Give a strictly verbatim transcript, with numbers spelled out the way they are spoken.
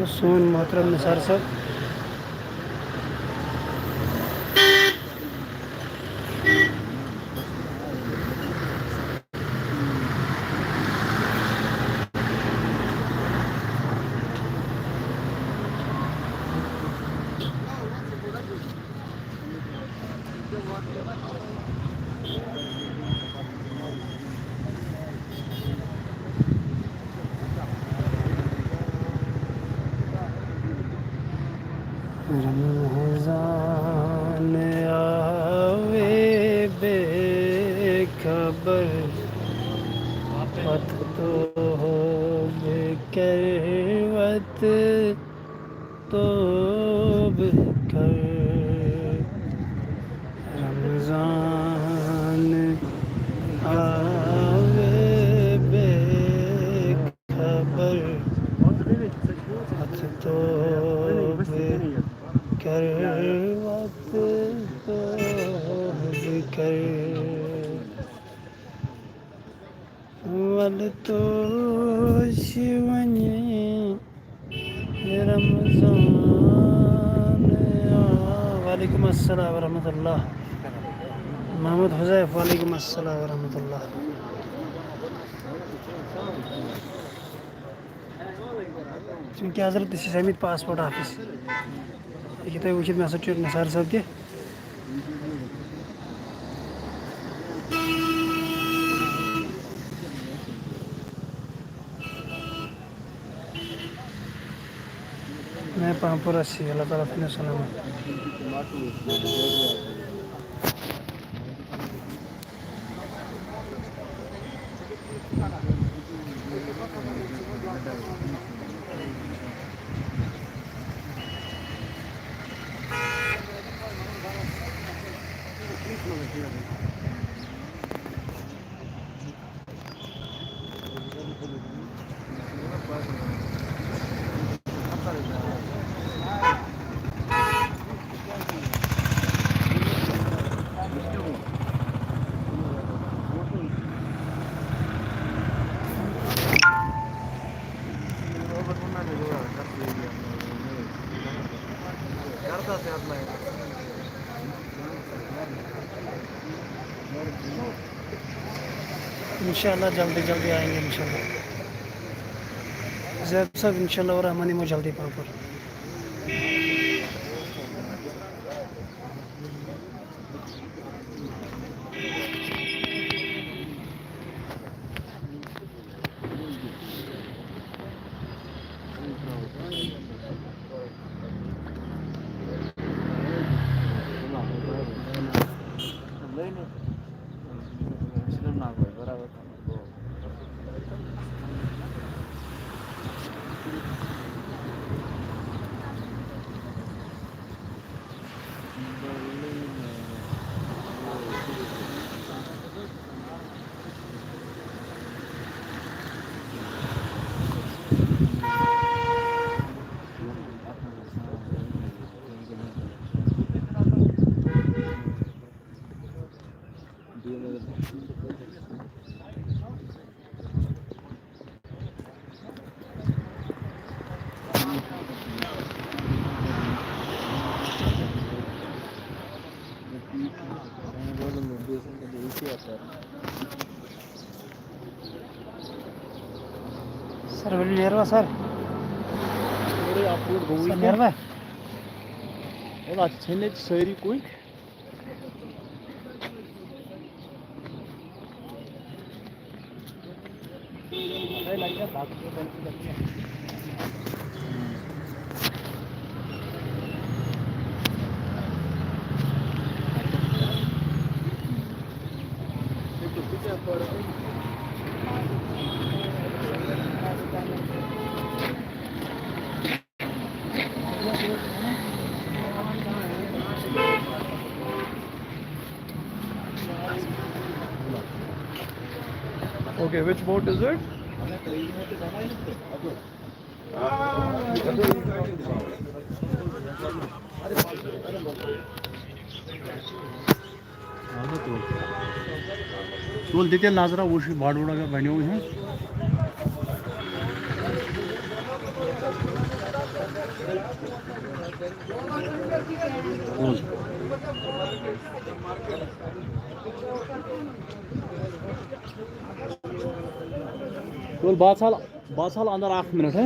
سون محترم نثار صٲب۔ رمضان آوے بے خبر، وت تو ہو بے کروت، توبہ کر۔ رمضان آوے بے خبر، وت توبہ کر، وت توبہ کر۔ ولہٕ توشہِ وۄنۍ رمضان۔ وعلیکم السلام ورحمۃ اللہ۔ محمد حذیف، وعلیکم السلام ورحمۃ اللہ۔ چوٗنٛکہِ حضرت، أسۍ چھِ آمٕتۍ پاسپورٹ آفس۔ ییٚکیٛاہ تُہۍ وٕچھِو، مےٚ سۭتۍ چھُ نثار صٲب تہِ۔ میں پامپورہ سے، اللہ تعالیٰ تھٲینو سلامت۔ انشاءاللہ جلدی جلدی آئیں گے انشاءاللہ۔ زید صاحب، انشاءاللہ الرحمن یِمو جلدی پہم پور۔ سر، ؤلِو نیروا سر؟ اورے اَپلوڈ گوٚوُے سر، کیٛاہ؟ نیروا؟ ہے، اَتھ ژھیٚنۍ اَتہِ سٲری کُلۍ۔ Okay, which boat is it? اہن حظ، تُل۔ تُل، دِ تیٚلہِ نظرا، وٕچھ، بَڑٕ وُڑ اگر بَنیو یِہُنٛد۔ تُل بہٕ ژھال، بہٕ ژھال اندر اکھ منٹ، ہہ؟